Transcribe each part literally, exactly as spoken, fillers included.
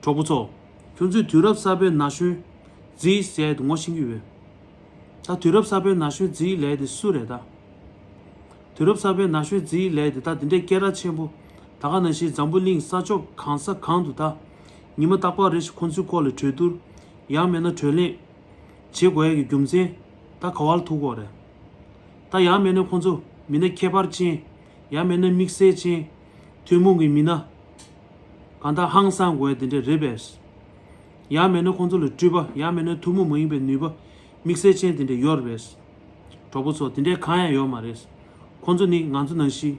གྲོགས་པོ་ཚོ། ཁྱོད་ཚོས་དུས་རབས་གསར་པའི་ན་གཞོན་རྫིས་ཟེར་ཡས་དེ་ངོ་ཤེས་ཀྱི་ཡོད། ད་དུས་རབས་གསར་པའི་ན་གཞོན་རྫིས་ལབ་ཡས་དེ་སུ་རེད་ད། དུས་རབས་གསར་པའི་ན་གཞོན་རྫིས་ལབ་ཡས་དེ་ད་དེ་འདྲའི་སྐད་གྲགས་ཆེན་པོ། ད་ག་ནང་བཞིན་འཛམ་བུ་གླིང་ས་ཕྱོགས་གང་ས་གང་དུ་ད། ཉི་མ་རྟག་པར་རེ་ཞིག་ཁོང་ཚོའི་སྐོར་ལ་གྲོས་བསྡུར། ཡང་མིན་ན་གྲོས་གླེང་བྱེད་དགོས་ཡས་ཀྱི་རྒྱུ་མཚན་ད་ག་བ་ལ་ཐུག་གི་ཡོད་རེད། ད་ཡང་མིན་ན་ཁོང་ཚོ་མི་སྣ་ཁྱད་པར་ཅན། ཡང་མིན་ན་དམིགས་བསལ་ཅན། ཐུན་མོང་གི་མི་སྣ། གང་ལྟར་ཧང་སང་དགོས་ཡས་དེ་འདྲ་རེད་པས། ཡང་མིན་ན་ཁོང་ཚོ་ལ་སྤྲུལ་པ། ཡང་མིན་ན་ཐུན་མོང་མ་ཡིན་པའི་ནུས་པ། དམིགས་བསལ་ཅན་དེ་འདྲ་ཡོད་རེད་པས། གྲོགས་པོ་ཚོ། དེ་འདྲའི་གང་ཡང་ཡོད་མ་རེད། ཁོང་ཚོ་ནི་ང་ཚོ་ནང་བཞིན་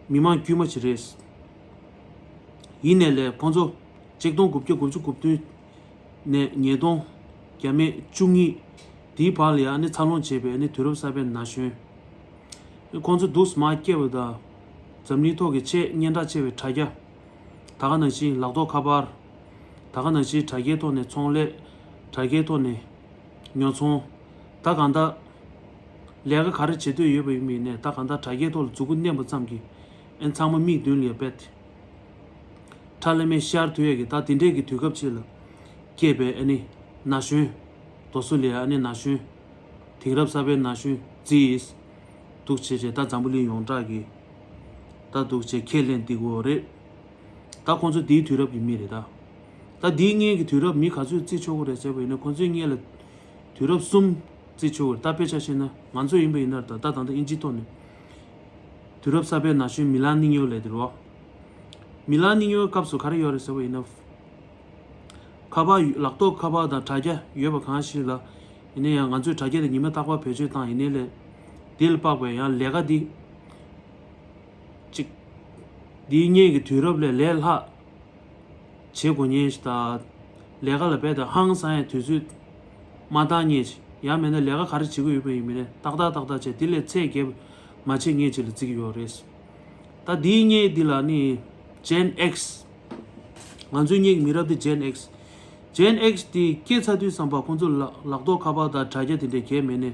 མི་མང་དཀྱུས་མ་ཞིག་རེད། ཡིན་ནའི་ལས་ཁོང་ཚོ་ཆིག་སྟོང་དགུ་བརྒྱ་དགུ་བཅུ་གོ་བདུན་ནས་ཉིས་སྟོང་བརྒྱ་མེད་བཅུ་གཉིས་དེའི་བར་ལ་ཡང་ནི་འཚར་ལོངས་བྱས་པའི་ནི་དུས་རབས་གསར་པའི་ན་གཞོན། ཁོང་ཚོ་འདུག་སེ་མར་སྐྱེས་པ་དང་། འཛམ་གླིང་ཐོག་གི་ཆེས་སྙན་གྲགས་ཆེ་བའི་དྲ་རྒྱ། ད་ག་ནང་བཞིན་ལག་ཐོག་ཁ་པར། ད་ག་ནང་བཞིན་དྲ་རྒྱའི་ཐོག་ནས་ཚོང་ལས། དྲ་རྒྱའི་ཐོག་ནས་ཉོ་ཚོང་། ད་གང་ལྟར་ལས་ཀ་ག་རེ་བྱེད་འདོད་ཡོད་པ་ཡིན་མིན་ནས་ད་གང་ལྟར་དྲ་རྒྱའི་ཐོག་ལ་མཛུབ་གུ་མནན་པ་ཙམ་གྱིས་ཨན་ཚང་མ་མིག་མདུན་ལ་ཡ་པད་ཁྲ་ལམ་མེ་ཤར་ཐུབ་ཡས་ཀྱི་ད་དེ་འདྲས་ཀྱི་དུས་སྐབས་ཅིག་ལ་སྐྱེས་པའི་ཨ་ནི་ན་གཞོན། དོ་སུ་ལས་ཨ་ནི་ན་གཞོན། དེང་རབས་གསར་པའི་ན་གཞོན་རྫིས། འདུག་བྱས་བྱས་ད་འཛམ་བུ་གླིང་ཡོངས་གྲགས་ཀྱི་ད་འདུག་བྱས་ཁས་ལེན་འདི་གོ་རེད། ད་ཁོང་ཚོ་དེའི་དུས་རབས་ཀྱི་མི་རེད་ད། ད་དེའི་སྔོན་གྱི་དུས་རབས་མི་ག་ཚོད་བརྩི་ཆོག་གི་རེད་ཟེར་བ་ཡིན་ན་ཁོང་ཚོའི་སྔོན་ལ་དུས་རབས་གསུམ་བརྩི་ཆོག་གི་རེད། ད་དཔེ་ཆ་བཤད་ན་ང་ཚོ་ཡིན་པ་ཡིན་ན་ད་ད་ད་ལྟ་ཨིན་ཇིའི་ཐོག་ནས་དུས་རབས་གསར་པའི་ན་གཞོན་མི་ལ་ནི་ཉོ་ལས་དེ་རེད་བ། མི་ལ་ནི་ཉོའི་སྐབས་སུ་ག་རེ་ཡོད་རེད་ཟེར་བ་ཡིན་ན། ཁ་པར་ཡོད། ལག་ཐོག་ཁ་པར་དང་དྲ་རྒྱ་ཡོད་པ་གང་ཞིག་ལ། ཡིན་ན་ཡང་ང་ཚོས་དྲ་རྒྱ་དེ་ཉི་མ་རྟག་པར་བེད་སྤྱོད་བཏང་ཡིན་ནའི་ལས། དེ་ལ་དཔག་པའི་ཡང་ལས་ཀ་འདི། གཅིག་འདིའི་སྔོན་གྱི་དུས་རབས་ལས་ལས་སླ་བྱེད་དགོས་ཉེན་ཞིག་དང་། ལས་ཀ་ལ་རྦད་དེ་ཧང་སང་ཡའི་དུས་ཚོད་མ་འདང་ཉེན་ཞིག་ཡང་མིན་ན་ལས་ཀ་ག་རེ་བྱེད་ཀྱི་ཡོད་པ་ཡིན་མིན་ནས་ཏག་ཏག་ཏག་ཏག་བྱས་དེ་ལས་ཚད་བརྒལ་མ་བྱེད་ཉེན་ཞིག་ལ་བརྩི་གི་ཡོད་རེད། ད་འདིའི་སྔོན་འདི་ལ་ནི་Gen X། ང་ཚོའི་སྔོན་གྱི་མི་རབས་འདི་Gen X། Gen X་འདི་སྐྱེས་ཚར་དུས་ཙམ་པ་ཁོང་ཚོ་ལ་ལག་ཐོག་ཁ་པར་དང་དྲ་རྒྱ་དེ་འདྲ་གས་མེད་ནས།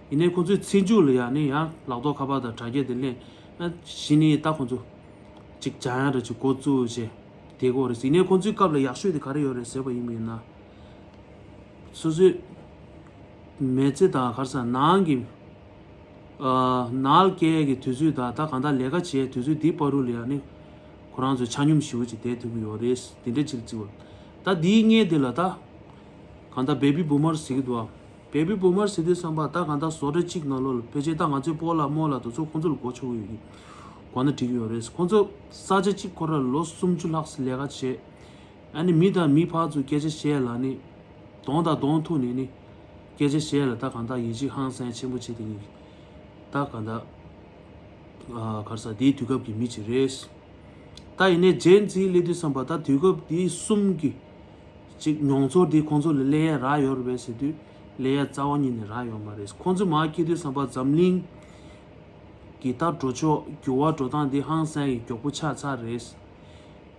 ཡིན་ནའི་ཁོང་ཚོའི་ཚེ་མཇུག་ལ་ཡང་ནི་ཡང་ལག་ཐོག་ཁ་པར་དང་དྲ་རྒྱ་དེ་ལེན་ན་གཞི་ནས་ད་ཁོང་ཚོ་ཅིག་འཇམ་ཡང་འདྲ་ཅིག་འགོ་བཙུགས་བྱས་བསྡད་ཀྱི་ཡོད་རེད། ཡིན་ནའི་ཁོང་ཚོའི་སྐབས་ལ་ཡག་ཤོས་དེ་ག་རེ་ཡོད་རེད་ཟེར་བ་ཡིན་པ་ཡིན་ན། སོ་སོའི་མི་ཚེ་དང་ག་རེ་ཟེར་ནང་གི་ཨ་ནང་སྐྱེལ་གྱི་དུས་ཚོད་དང་ད་གང་ལྟར་ལས་ཀ་བྱེད་དུས་ཚོད་འདི་བར་དུ་ལ་ཡང་ནི་ཁོ་རང་ཚོ་ཆ་སྙོམས་ཞེ་པོ་ཅིག་བསྡད་ཐུབ་ཀྱི་ཡོད་རེད། དེ་འདྲ་ཅིག་བརྩི་བ། ད་འདིའི་སྔོན་དེ་ལ་ད་གང་ལྟར་Baby Boomers་ཟེར་གྱི་འདུག་ཨ། Baby Boomers་ཟེར་དུས་ཙམ་པ་ད་གང་ལྟར་བཟོ་གྲྭ་གཅིག་ནང་ལོགས་ལ་ཕལ་ཆེར་ད་ང་ཚོའི་སྤོ་ལགས་རྨོ་ལགས་དེ་ཚོ་ཁོང་ཚོ་ལ་གོ་ཆོད་ཀྱི་ཡོད་ཀྱི་གོ་ན་འགྲིག་གི་ཡོད་རེད། ཁོང་ཚོ་ས་ཆ་གཅིག་ཁོ་ར་ལོ་སུམ་ཅུ་ལྷག་ཙམ་ལས་ཀ་བྱས། ཨ་ནི་མི་དང་མི་ཕར་ཚུར་སྐད་ཆ་བཤད་ལ་ནི། གདོང་དང་གདོང་ཐུག་ནས་ནི། སྐད་ཆ་བཤད་ལ་ད་གང་ལྟར་ཡིད་ཆེས་ཧང་སང་ཆེན་པོ་བྱེད་དེ་ནི། ད་གང་ལྟར། ཨ་ག་རེ་ཟེར་དེའི་དུས་སྐབས་ཀྱི་མི་ཅིག་རེད། ད་ཡིན་ནའི་Gen Z་སླེབས་དུས་ཙམ་པ་ད་དུས་སྐབས་དེའི་གསུམ་གྱི་ཅིག་མྱོང་ཚོར་དེ་ཁོང་ཚོ་ལ་སླེབས་ཡ་རག་ཡོད་རེད་པས་ཟེར་དུས་སླེབས་ཡ་རྩ་བ་ཉིད་ནས་རག་ཡོད་མ་རེད། ཁོང་ཚོ་མར་སྐྱེས་དུས་ཙམ་པ་འཛམ་གླིང་གི་ད་འགྲོ་ཕྱོགས་འགྱུར་བ་འགྲོ་སྟངས་དེ་ཧང་སང་གི་མགྱོགས་པོ་ཆགས་ཚར་རེད།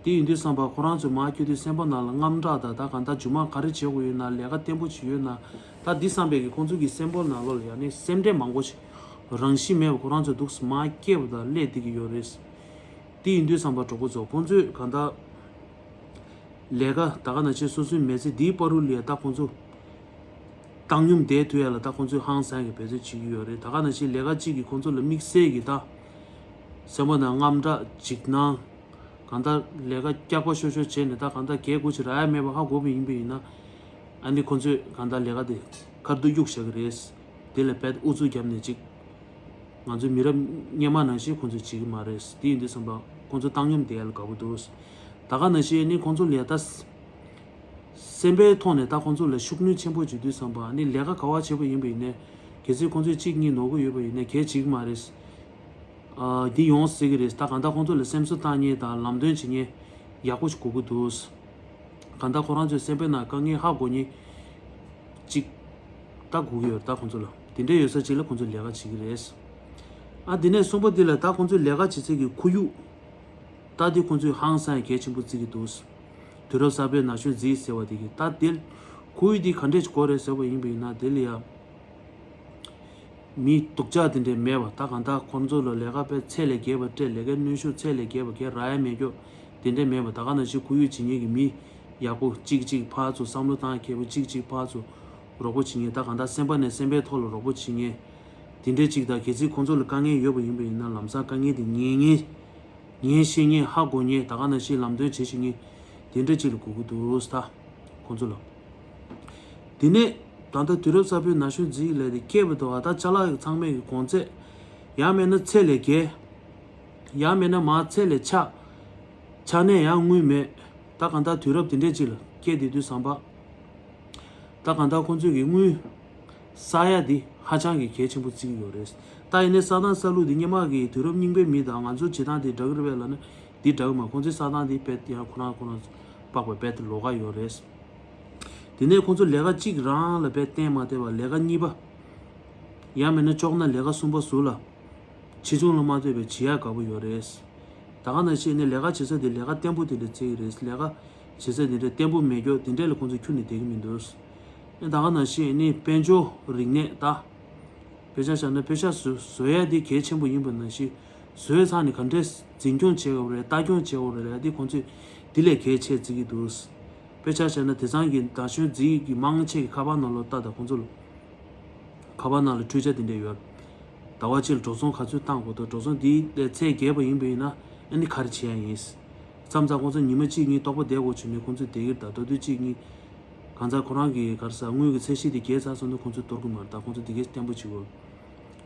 དེ་ཡིན་དུས་ཙམ་པ་ཁོ་རང་ཚོའི་མར་སྐྱེས་དུས་སེམས་པ་ནང་ལ་དངངས་སྐྲག་དང་ད་གང་ལྟར་རྗེས་མ་ག་རེ་བྱེད་དགོས་ཡོད་ན་ལས་ཀ་བརྟན་པོ་ཅིག་ཡོད་ན་ད་འདི་བསམ་པའི་གི་ཁོང་ཚོ་གི་སེམས་པ་ནང་ལོགས་ལ་ཡང་ནི་སེམས་ཁྲལ་མང་པོ་ཞིག་རང་བཞིན་མེད་པ་ཁོ་རང་ཚོ་འདུག་སེ་མར་སྐྱེས་པ་དང་སླེབས་བསྡད་ཀྱི་ཡོད་རེད། དེ་ཡིན་དུས་ཙམ་པ་གྲོགས་པོ་ཚོ་ཁོང་ཚོས་གང་ལྟར་ལས་ཀ་ད་ག་ནང་བཞིན་སོ་སོའི་མི་ཚེ་འདིའི་བར་དུ་ལ་ཡ་ད་ཁོང་ཚོ་བཏང་སྙོམས་བསྡད་ཐུབ་ཡ་ལ་ད་ཁོང་ཚོས་ཧང་སང་གི་འབད་རྩོལ་བྱེད་ཀྱི་ཡོད་རེད། ད་ག་ནང་བཞིན་ལས་ཀ་གཅིག་གིས་ཁོང་ཚོ་ལ་དམིགས་བསལ་གྱི་ད་སེམས་པ་ནང་དངངས་སྐྲག་འཇིགས་སྣང་། གང་ལྟར་ལས་ཀ་སྐྱག་པ་ཤོར་ཤོར་བྱས་ནས་ད་གང་ལྟར་གལ་དགོས་ཅིག་རག་ཡ་མེད་པ་ཧ་གོ་བ་ཡིན་པ་ཡིན་ན། ཨ་ནི་ཁོ་ཚོས་གང་ལྟར་ལས་ཀ་དེ་ཁ་ཐུག་གཡུག་བཞག་གི་རེད། དེ་ལ་རྦད་ཨུ་ཚུགས་བརྒྱབ་ནས་ཅིག་ང་ཚོའི་མི་རབས་སྔོན་མ་ནང་བཞིན་ཁོ་ཚོས་བྱེད་ཀྱི་མ་རེད། དེ་ཡིན་དུས་ཙམ་པ་ཁོ་ཚོ་བཏང་སྙོམས་བསྡད་ཡ་ལ་དགའ་པོ་འདུག་ད་ག་ནང་བཞིན་ཨ་ནི་ཁོ་ཚོ་ལ་ད་སེམས་པའི་ཐོག་ནས་ད་ཁོ་ཚོ་ལ་ཤུགས་སྣོན་ཆེན་པོ་བྱེད་དུས་ཙམ་པ་ཨ་ནི་ལས་ཀ་ག་བ་བྱེད་པ་ཡིན་པ་ཡིན་ནའི་གལ་སྲིད་ཁོ་ཚོས་གཅིག་གཉིས་ནོར་གི་ཡོད་པ་ཡིན་ནའི་གལ་བྱེད་ཀྱི་མ་རེད། ཨ་འདི་ཡོང་སྲིད་ཀྱི་རེད། ད་གང་ལྟར་ཁོང་ཚོ་ལ་སེམས་གསོ་བཏང་མཁན་དང་ལམ་སྟོན་བྱེད་མཁན་ཡག་པོ་ཞིག་དགོས་ཀྱི་འདུག་གང་ལྟར་ཁོ་རང་ཚོའི་སེམས་པའི་ནང་དཀའ་ངལ་ཧ་གོ་མཁན་ཅིག་ད་དགོས་ཀྱི་ཡོད་རེད། ད་ཁོང་ཚོ་ལ་དེ་འདྲ་ཡོད་ས་ཅིག་ལ་ཁོང་ཚོ་ལས་ཀ་བྱེད་ཀྱི་རེད། ཨ་དེ་ནས་གསུམ་པ་འདི་ལ་ད་ཁོང་ཚོའི་ལས་ཀ་བྱེད་ཚད་ཀྱི་ཁོར་ཡུག་ད་འདི་ཁོང་ཚོས་ཧང་སང་གལ་ཆེན་པོ་བརྩི་གི་འདུག་དུས་རབས་གསར་པའི་ན་གཞོན་རྫིས་ཟེར་བ་དེ་གི་ད་དེ་ཁོར་ཡུག་འདི་ག་འདྲས་ཅིག་དགོས་རེད་ཟེར་བ་ཡིན་པ་ཡིན་ན་དེ་ལ་ཡང་མི་སྡུག་ཅག་དེ་འདྲས་མེད་པ། ད་གང་ལྟར་ཁོང་ཚོ་ལ་ལས་ཀ་དཔེ་ཚད་ལས་བརྒལ་བ་སྤྲད། ལས་ཀའི་གནོན་ཤུགས་ཚད་ལས་བརྒལ་བ་གས་རག་ཡ་མེད་ཀྱོག་དེ་འདྲས་མེད་པ། ད་ག་ནང་བཞིན་ཁོར་ཡུག་བྱེད་མཁན་གྱི་མི་ཡག་པོ་གཅིག་གཅིག་ཕར་ཚུར་བསམ་བློ་བཏང་མཁས་པོ་གཅིག་གཅིག་ཕར་ཚུར་རོགས་པ་བྱེད་མཁན། ད་གང་ལྟར་སེམས་པ་ནས་སེམས་པའི་ཐོག་ལ་རོགས་པ་བྱེད་མཁན་དེ་འདྲས་གཅིག་དང་། གལ་སྲིད་ཁོང་ཚོ་ལ་དཀའ་ངལ་ཡོད་པ་ཡིན་པ་ཡིན་ན་ལམ་སང་དཀའ་ངལ་དེ་ཉན་མཁན། ཉན་ཤེས་མཁན། ཧ་གོ་མཁན། ད་ག་ནང་བཞིན་ལམ་སྟོན་བྱེད་ཤེས་མཁན་དེ་འདྲ་ཅིག་ལ་དགོས་ཀྱི་འདུག་ད་ཁོང་ཚོ་ལ། དེ་ནས་ད་ལྟ་དུས་རབས་གསར་པའི་ན་གཞོན་རྩིས་ལས་དེ་སྐྱེས་པ་དང་། ད་ཅ་ལག་ཚང་མས་ཀྱི་གོང་ཚད། ཡང་མེད་ན་ཚད་ལས་བརྒལ། ཡང་མེད་ན་མར་ཚད་ལས་ཆག། ཆག་ནས་ཡང་དངུལ་མེད། ད་གང་ལྟར་དུས་རབས་དེ་འདྲས་ཅིག་ལ་སྐྱེས་བསྡད་དུས་ཙམ་པ། ད་གང་ལྟར་ཁོང་ཚོས་ཀྱི་དངུལ་བསགས་ཡ་འདི་ཧ་ཅང་གི་གལ་ཆེན་པོ་བརྩི་གི་ཡོད་རེད། ད་ཡིན་ནའི་བསགས་སྟངས་བསགས་ལུགས་འདི་སྔོན་མ་གི་དུས་རབས་རྙིང་པའི་མི་དང་ང་ཚོ་བྱེད་སྟངས་དེ་འདྲ་གི་རེད་པས་ལབ་ན་འདི་འདྲ་གི་མ། ཁོང་ཚོའི་བསགས་སྟངས་འདི་དཔེ་ཡང་ཁོ་རང་ཁོ་རང་དཔག་པའི་དཔེ་དེ་ལོགས་ཀ་ཡོད་རེད། དེ་ནས་ཁོང་ཚོ་ལས་ཀ་གཅིག་རང་ལ་དཔེ་བརྟེན་མ་བསྡད་པར་ལས་ཀ་གཉིས་པ། ཡང་མིན་ན་ལྕོགས་ན་ལས་ཀ་གསུམ་པ་ཟུར་ལ། ཆེ་ཆུང་ལ་མ་ལྟོས་པའི་བྱེད་ཡག་དགའ་པོ་ཡོད་རེད། ད་ག་ནང་བཞིན་ནི་ལས་ཀ་བྱེད་ས་དེ་ལས་ཀ་བརྟན་པོ་དེ་འདྲ་བྱེད་ཀྱི་རེད། ལས་ཀ་བྱེད་ས་དེ་འདྲ་བརྟན་པོ་མེད་སྐྱོ་དེ་འདྲ་ལ་ཁོང་ཚོ་ཁྱོན་ནས་བསྡད་ཀྱི་མི་འདུག་ཨེ་ད་ག་ནང་བཞིན་ནི་དཔལ་འབྱོར་རིག་གནས། ད་དཔེ་ཆ་བཞག་ན་དཔེ་ཆ་བཟོ་བཟོ་ཡ་དེ་གལ་ཆེན་པོ་ཡིན་པ་ནང་བཞིན། བཟོས་ཚར་ནས་ག་འདྲས་འཛིན་སྐྱོང་བྱེད་དགོས་རེད། ལྟ་སྐྱོང་བྱེད་དགོས་རེད་ལབ་ཡ་དེ་ཁོང་ཚོས་དེ་ལས་གལ་ཆེ་བརྩི་གི་འདུག་དཔེ་ཆ་བཞག་ན་དེང་སང་གི་ན་གཞོན་རྩིས་ཀྱི་མང་ཆེ་གི་ཁ་པར་ནང་ལོགས་ལྟ་དང་། ཁོང་ཚོ་ལ་ཁ་པར་ནང་ལ་འཕྲུལ་ཆ་དེ་འདྲ་ཡོད། ཟླ་བ་གཅིག་ལ་འགྲོ་སོང་ག་ཚོད་བཏང་དགོས་འདུག་འགྲོ་སོང་དེའི་ཚད་བརྒལ་བ་ཡིན་པ་ཡིན་ན་ཨ་ནི་ག་རེ་བྱེད་ཡ་ཡིན། མཚམས་མཚམས་ཁོང་ཚོ་ཉི་མ་གཅིག་གཉིས་ལྟོགས་པ་བསྡད་དགོས་བྱུང་ནས་ཁོང་ཚོ་བསྡད་ཀྱི་རེད། ད་ད་དུས་གཅིག་གཉིས་གང་ཚ་ཁོ་རང་གི་ག་རེ་ཟ་དངུལ་གྱི་ཚད་གཞི་དེ་བརྒལ་ཚར་སོང་ན་ཁོང་ཚོ་གཏོར་གི་མ་རེད། ད་ཁོང་ཚོ་དེ་གས་བརྟན་པོ་བྱེད་དགོས།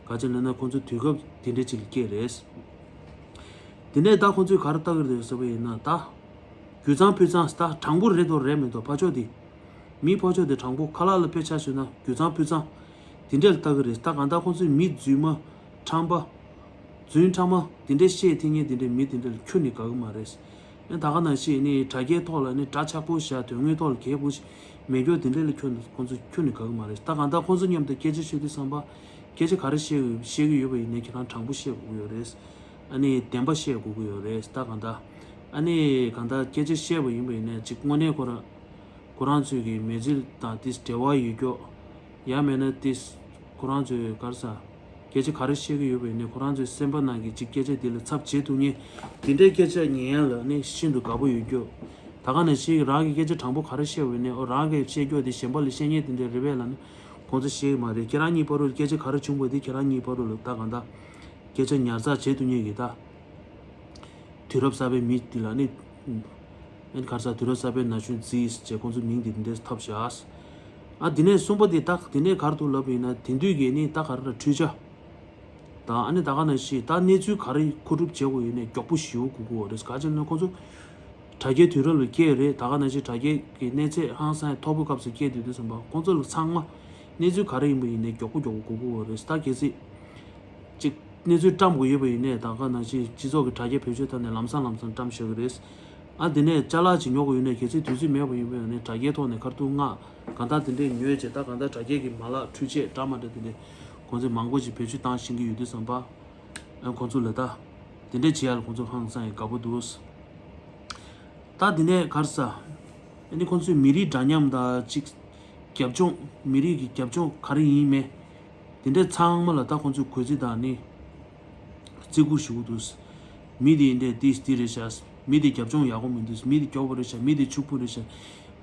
ག་ཅི་ལབ་ན་ཁོང་ཚོ་དུས་སྐབས་དེ་འདྲ་ཅིག་ལ་སྐྱེས་རེད། དེ་ནས་ད་ཁོང་ཚོས་ག་རེ་ལྟ་གི་རེད་ཟེར་བ་ཡིན་ན། ད་རྒྱུ་ཚང་ཕུད་ཚང་ད་དྲང་པོ་རེད་དོ་རེད་མི་འདུག་ཕར་ཕྱོགས་དེ། མིའི་ཕར་ཕྱོགས་དེ་དྲང་པོ། ཁ་ལག་ལ་དཔེ་ཆ་བཞག་ན་རྒྱུ་ཚང་ཕུད་ཚང་དེ་འདྲ་ལ་ལྟ་གི་རེད། ད་གང་ལྟར་ཁོང་ཚོས་མི་རྫུན་མ་ཁྲམ་པ། རྫུན་ཕྲ་མ་དེ་འདྲ་བཤད་ཐེངས་ངེས་དེ་འདྲ་མི་དེ་འདྲ་ལ་ཁྱོན་ནས་དགའ་གི་མ་རེད། ཨེ་ད་ག་ནང་བཞིན་ནི་དྲ་རྒྱའི་ཐོག་ལ་ནི་སྒྲ་ཆག་པོ་བཞག་དོན་དངོས་ཐོག་ལ་གལ་པོ་ཞིག་མེད་སྐྱོ་དེ་འདྲ་ལ་ཁྱོན་ཁོང་ཚོ་ཁྱོན་ནས་དགའ་གི་མ་རེད། ད་གང་ལྟར་ཁོང་ཚོ་མཉམ་དུ་སྐད་ཆ་བཤད་དུས་ཙམ་པ། སྐད་ཆ་ག་རེ་བཤད་བཤད་གི་ཡོད་པ་ཡིན་ནའི་ཁྱེད་རང་དྲང་པོ་བཤད་དགོས་ཀྱི་ཡོད་རེད། ཨ་ནི་བདེན་པ་བཤད་དགོས་ཀྱི་ཡོད་རེད། ད་གང་ལྟར་ཨ་ནི་གང་ལྟར་སྐད་ཆ་བཤད་པ་ཡིན་པ་ཡིན་ནའི་ཅིག་དངོས་གནས་ཁོ་རང་ཁོ་རང་ཚོས་ཀྱི་མི་ཚེ་དང་དེ་འབྲེལ་བ་ཡོད་སྐྱོ། ཡང་མེད་ན་དེ་ཁོ་རང་ཚོས་ག་རེ་ཟ། སྐད་ཆ་ག་རེ་བཤད་ཀྱི་ཡོད་པ་ཡིན་ནའི་ཁོ་རང་ཚོའི་སེམས་པ་ནང་གི་ཅིག་སྐད་ཆ་དེ་ལ་ཚབ་བྱེད་ཐུབ་མཁན་དེ་འདྲའི་སྐད་ཆ་ཉན་ཡ་ལ་ནི་ཤིན་ཏུ་དགའ་པོ་ཡོད་སྐྱོ། ད་ག་ནང་བཞིན་རང་གི་སྐད་ཆ་དྲང་པོ་ག་རེ་བཤད་པ་ཡིན་ནའི་ཨོ་རང་གིས་བཤད་སྐྱོ་དེ་གཞན་པ་ལ་བཤད་མཁན་དེ་འདྲ་རེད་པས་ལབ་ན་ཁོང་ཚོ་བཤད་ཀྱི་མ་རེད། ཁྱེད་རང་གཉིས་བར་དུ་སྐད་ཆ་ག་རེ་བྱུང་བ་དེ་ཁྱེད་རང་གཉིས་བར་དུ་ལ་ད་གང་ལྟར་སྐད་ཆ་ཉར་ཚགས་བྱེད་ཐུབ་མཁན་གྱི་ད། དུས་རབས་གསར་པའི་མི་འདི་ལ་ནི། ཨེ་ག་རེ་ཟ། དུས་རབས་གསར་པའི་ན་གཞོན་རྩིས་ཅེས་ཁོང་ཚོའི་མིང་འདི་འདི་འདྲས་ཐོབ་བཞག་ཨ་འདི་ནས་གསུམ་པ་འདི་ད་འདི་ནས་ག་རེ་འདུག་ལབ་པ་ཡིན་ན་དེང་དུས་ཀྱི་ནི་ད་ག་རེ་ལ་འཕྲུལ་ཆ། ད་ཨ་ནི་ད་ག་ནང་བཞིན་ད་གནས་ཚུལ་ག་རེ་མཁོ་སྒྲུབ་བྱེད་དགོས་ཡོད་ནའི་མགྱོགས་པོ་ཞེ་པོ་དགོས་ཀྱི་ཡོད་རེད། ག་ཅི་ལབ་ན་ཁོང་ཚོ་དྲ་རྒྱའི་དུས་རབས་ལ་སྐྱེས་རེད། ད་ག་ནང་བཞིན་དྲ་རྒྱའི་གི་གནས་ཚད་ཧང་སང་མཐོ་པོའི་སྐབས་སུ་སྐྱེས་དུས་དུས་ཙམ་པ་ཁོང་ཚོ་ལ་ཚང་མ་གནས་ཚུལ་ག་རེ་ཡིན་པ་ཡིན་ནའི་མགྱོགས་པོ་མགྱོགས་པོ་དགོས་ཀྱི་ཡོད་རེད། ད་གལ་སྲིད་ཅིག་གནས་ཚུལ་བཀྲམ་དགོས་ཡོད་པ་ཡིན་ནའི་ད་ག་ནང་བཞིན་སྤྱི་ཚོགས་ཀྱི་དྲ་རྒྱ་བེད་སྤྱོད་བཏང་ནས་ལམ་སང་ལམ་སང་བཀྲམ་བཞག་གི་རེད། ཨ་དེ་ནས་ཅ་ལག་ཅིག་ཉོ་དགོས་ཡོད་ནའི་གལ་སྲིད་དུས་ཚོད་མེད་པ་ཡིན་པ་ཡིན་ནའི་དྲ་རྒྱའི་ཐོག་ནས་ཁ་ཐུག་མངགས་གང་ལྟར་དེ་འདྲས་ཉོས་བྱས་ད་གང་ལྟར་དྲ་རྒྱའི་གི་མ་ལག་འཕྲུལ་ཆས་འདྲ་མ་འདྲ་དེ་འདྲས་ཁོང་ཚོས་མང་པོ་ཞིག་བེད་སྤྱོད་བཏང་ཤེས་ཀྱི་ཡོད་དུས་ཙམ་པ། ཨ་ཁོང་ཚོ་ལ་ད་དེ་འདྲས་བྱེད་ཡ་ལ་ཁོང་ཚོ་ཧང་སང་ཡང་དགའ་པོ་འདུག་ད་དེ་ནས་ག་རེ་ཟ། ཨ་ནི་ཁོང་ཚོས་མི་རིགས་འདྲ་མཉམ་དང་ཅིག་རྒྱབ་ལྗོངས་མི་རིགས་ཀྱི་རྒྱབ་ལྗོངས་ག་རེ་ཡིན་མེད། དེ་འདྲས་ཚང་མ་ལ་ད་ཁོང་ཚོས་གུས་བརྩི་དང་ནི་བརྩི་བཀུར་ཞུ་གི་འདུག་མི་དེ་འདྲས་དེ་དེ་རེད་ཤག་མི་དེ་རྒྱབ་ལྗོངས་ཡག་པོ་མི་འདུག་མི་དེ་སྐྱོ་པོ་རེད་ཤག་མི་དེ་ཕྱུག་པོ་རེད་ཤག་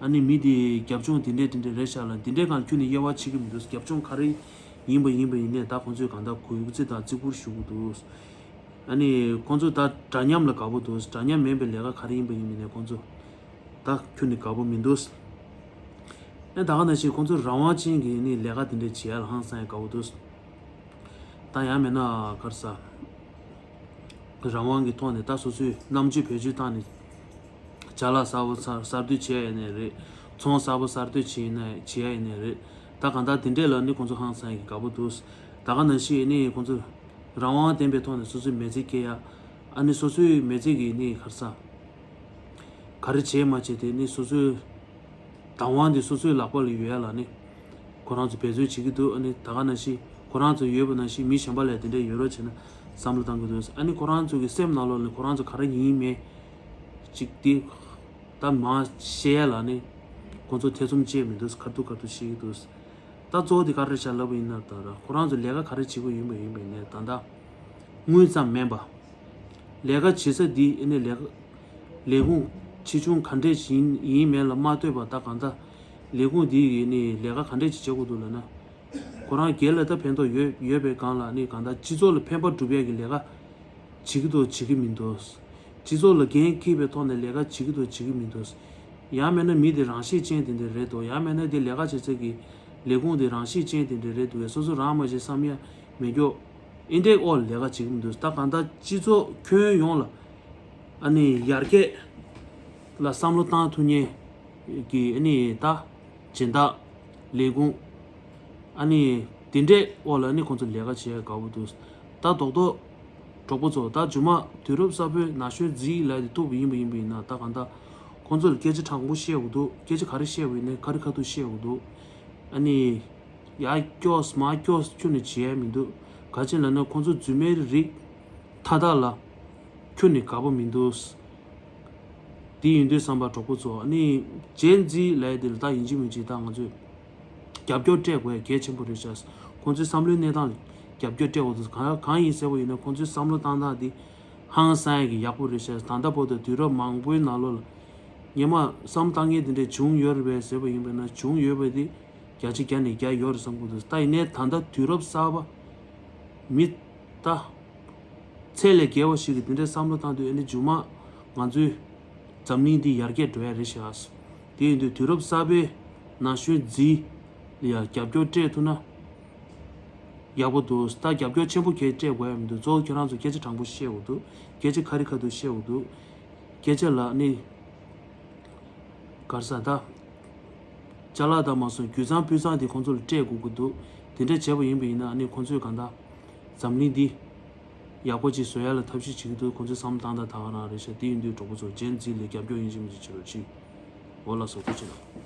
ཨ་ནི་མི་དེ་རྒྱབ་ལྗོངས་དེ་འདྲས་དེ་འདྲས་རེད་ཤག་ལབ་དེ་འདྲས་གང་ཁྱོན་ནས་དབྱེ་བ་ཕྱེ་གི་མི་འདུག་རྒྱབ་ལྗོངས་ག་རེ་ཡིན་པ་ཡིན་པ་ཡིན་ནའི་ད་ཁོང་ཚོས་གང་ལྟར་གུས་བརྩི་དང་བརྩི་བཀུར་ཞུ་གི་འདུག་ཨ་ནི་ཁོང་ཚོ་ད་འདྲ་མཉམ་ལ་དགའ་པོ་འདུག་འདྲ་མཉམ་མིན་པའི་ལས་ཀ་ག་རེ་ཡིན་པ་ཡིན་མིན་ནས་ཁོང་ཚོ་ད་ཁྱོན་ནས་དགའ་པོ་མི་འདུག་ཨ་ད་ག་ནང་བཞིན་ཁོང་ཚོ་རང་དབང་ཅན་གྱི་ནི་ལས་ཀ་དེ་འདྲས་བྱེད་ཡ་ལ་ཧང་སང་ཡ་དགའ་པོ་འདུག་ད་ཡང་མིན་ན་ག་རེ་ཟ། རང་དབང་གི་ཐོག་ནས་ད་སོ་སོའི་རྣམ་དཔྱོད་བེད་སྤྱོད་བཏང་ནས་ཅ་ལག་གསར་པ་གསར་གསར་གཏོད་བྱེད་ཡ་ཡིན་ནའི་རེད། ཚོང་གསར་པ་གསར་གཏོད་བྱེད་ཡིན་ན་བྱེད་ཡ་ཡིན་ནའི་རེད། ད་གང་ལྟར་དེ་འདྲས་ལ་ནི་ཁོང་ཚོ་ཧང་སང་ཡ་གི་དགའ་པོ་འདུག་ད་ག་ནང་བཞིན་ནི་ཁོང་ཚོ་རང་དབང་ལྡན་པའི་ཐོག་ནས་སོ་སོའི་མི་ཚེ་སྐྱེལ་ཡ། ཨ་ནི་སོ་སོའི་མི་ཚེ་གི་ནི་ག་རེ་ཟ། ག་རེ་བྱེད་མ་བྱེད་དེ་ནི་སོ་སོའི་བདག་དབང་དེ་སོ་སོའི་ལག་པ་ལ་ཡོད་ཡ་ལ་ནི་ཁོ་རང་ཚོ་འབད་རྩོལ་བྱེད་ཀྱི་འདུག་ཨ་ནི་ད་ག་ནང་བཞིན་ཁོ་རང་ཚོ་ཡོད་པ་ནང་བཞིན་མི་གཞན་པ་ལ་དེ་འདྲས་ཡོད་རོགས་བྱས་ན་བསམ་བློ་བཏང་གི་འདུག་ཨ་ནི་ཁོ་རང་ཚོ་གི་སེམས་ནང་ལོགས་ནས་ཁོ་རང་ཚོ་ག་རེ་ཡིན་མེད་ཅིག་དེ་ད་མ་བཤད་ཡ་ལ་ནི་ཁོ་ཚོ་ཐེ་ཚོམ་བཅད་མི་འདུག་ཁ་ཐུག་ཁ་ཐུག་བཤད་ཀྱི་འདུག་ད་གཙོ་བོ་དེ་ག་རེ་བྱ་ལབ་པ་ཡིན་ན་ད་ར་ཁོ་རང་ཚོ་ལས་ཀ་ག་རེ་བྱེད་དགོས་ཡིན་པ་ཡིན་པ་ཡིན་ནའི་ད་ལྟ་དངུལ་ཙམ་མིན་པ། ལས་ཀ་བྱེད་ས་འདི་ཨ་ནི་ལས་ཀ་ ལས་ཁུངས་ཆེ་ཆུང་ག་འདྲས་ཡིན་ཡིན་མིན་ལ་མ་ལྟོས་པར་ད་གང་ལྟར་ལས་ཁུངས་འདི་ཡི་ནི་ལས་ཀ་ག་འདྲས་ཅིག་བྱེད་དགོས་འདུག་ལབ་ན། ཁོ་རང་སྒེར་ལ་ད་ཕན་ཐོགས་ཡོད་ཡོད་པའི་སྒང་ལ་ནི་གང་ལྟར་སྤྱི་ཚོགས་ལ་ཕན་པ་སྒྲུབ་ཡས་ཀྱི་ལས་ཀ་བྱེད་ཀྱི་འདུག་བྱེད་ཀྱི་མི་འདུག་སྤྱི་ཚོགས་ལ་འགན་འཁྱེར་བའི་ཐོག་ནས་ལས་ཀ་བྱེད་ཀྱི་འདུག་བྱེད་ཀྱི་མི་འདུག་ཡང་མིན་ན་མི་དེ་རང་ཤེད་ཅན་དེ་འདྲ་རེད་འདུག་ཡང་མིན་ན་དེ་ལས་ཀ་བྱེད་ས་གི་ལས་ཁུངས་དེ་རང་ཤེད་ཅན་དེ་འདྲ་རེད་འདུག་སོ་སོ་རང་མ་བྱེད་བསམ་ཡ་མེད་མགྱོགས་ཨེ་འདྲས་འོག་ལས་ཀ་བྱེད་ཀྱི་མི་འདུག་ད་གང་ལྟར་སྤྱི་ཚོགས་ཁྱོན་ཡོངས་ལ་ཨ་ནི་ཡར་རྒྱས་ལ་བསམ་བློ་བཏང་ཐུབ་མཁན་གྱི་ཨ་ནི་ད་སྦྱིན་བདག་ལས་ཁུངས་ཨ་ནི་དེ་འདྲས་འོག་ལ་ཨ་ནི་ཁོང་ཚོ་ལས་ཀ་བྱེད་ཡ་དགའ་པོ་འདུག་ད་རྡོག་རྡོག་གྲོགས་པོ་ཚོ་ད་མཇུག་མ་དུས་རབས་གསར་པའི་ན་གཞོན་རྫིག་ལབ་དེ་ཐུག་པ་ཡིན་པ་ཡིན་པ་ཡིན་ན་ད་གང་ལྟར་ཁོང་ཚོ་ལ་སྐད་ཆ་དྲང་པོ་བཤད་དགོས་འདུག་སྐད་ཆ་ག་རེ་བཤད་དགོས་ཡིན་ན་ཁ་རི་ཁ་ཐུག་བཤད་དགོས་འདུག་ཨ་ནི་ཡར་སྐྱོགས་མར་སྐྱོགས་ཁྱོན་ནས་བྱེད་ཡ་མི་འདུག་ག་ཅི་ལབ་ན་ཁོང་ཚོ་རྫུན་མའི་རིགས་མཐའ་དག་ལ་ཁྱོན་ནས་དགའ་པོ་མི་འདུག་དེ་ཡིན་དུས་བསམ་པ་གྲོགས་པོ་ཚོ་ཨ་ནི་ཇེན་ཛི་ལབ་ཡ་དེ་ལ་ད་ཡིན་གཅིག་མིན་གཅིག་ད་ང་ཚོས་རྒྱབ་སྐྱོར་སྤྲད་དགོས་ཡ་གལ་ཆེན་པོ་རེད་ཤག་ཁོང་ཚོའི་བསམ་བློའི་གནས་སྟངས་ལ་རྒྱབ་སྐྱོར་སྤྲད་དགོས་འདུག་གང་གང་ཡིན་ཟེར་བ་ཡིན་ན་ཁོང་ཚོའི་བསམ་བློ་བཏང་སྟངས་དེ་ཧང་སང་ཡ་གི་ཡག་པོ་རེད་ཤག་ད་ལྟ་བར་དུ་དུས་རབས་མང་པོའི་ནང་ལོགས་ལ་སྔོན་མ་བསམ་བློ་བཏང་མཁན་དེ་འདྲས་བྱུང་ཡོད་རེད་པས་ཟེར་བ་ཡིན་པས་ན་བྱུང་ཡོད་པ་དེ་བརྒྱ་ཆ་བརྒྱ་ནས་བརྒྱ་ཡོད་རེད་བསམ་གྱི་འདུག་ད་ཡིན་ནའི་ད་ལྟ་དུས་རབས་གསར་པ་མི་ད་ཚད་ལས་བརྒལ་བ་ཞིག་གིས་དེ་འདྲའི་བསམ་བློ་བཏང་དུས་ཨ་ནི་མཇུག་མ་ང་ཚོའི་འཛམ་གླིང་འདི་ཡར་རྒྱས་འགྲོ་ཡ་རེད་ཤག་དེ་ཡིན་དུས་དུས་རབས་གསར་པའི་ན་གཞོན་རྫིག་ལ་ཡང་རྒྱབ་སྐྱོར་སྤྲད་ཐུབ་ན་ཡག་པོ་འདུག་ད་རྒྱབ་སྐྱོར་ཆེན་པོ་གལ་སྤྲད་དགོས་ཡ་མི་འདུག་གཙོ་བོ་ཁྱེད་རང་ཚོ་སྐད་ཆ་དྲང་པོ་བཤད་དགོས་འདུག་སྐད་ཆ་ཁ་རི་ཁ་ཐུག་བཤད་དགོས་འདུག་སྐད་ཆ་ལ་ནི་གར་ས་ད། ཅ་ལག་དང་མ་སོང་རྒྱུ་ཚང་སྤུས་གཙང་དེ་ཁོང་ཚོ་ལ་སྤྲད་དགོས་ཀྱི་འདུག་དེ་འདྲ་བྱས་པ་ཡིན་པ་ཡིན་ན་ཨ་ནི་ཁོང་ཚོས་གང་ལྟར་འཛམ་གླིང་འདི་ཡག་པོ་ཅིག་བཟོ་ཡ་ལ་ཐབས་ཤེས་བྱེད་ཀྱི་འདུག་ཁོང་ཚོའི་བསམ་བློ་བཏང་སྟངས་ད་ག་རང་རེད་ཤག་དེ་ཡིན་དུས་གྲོགས་པོ་ཚོ་ཇེན་ཛི་ལ་རྒྱབ་སྐྱོར་ཡིན་གཅིག་མིན་གཅིག་བྱེད་རོགས་གྱིས། འོ་ལགས་སོ་ཐུགས་རྗེ་གནང་།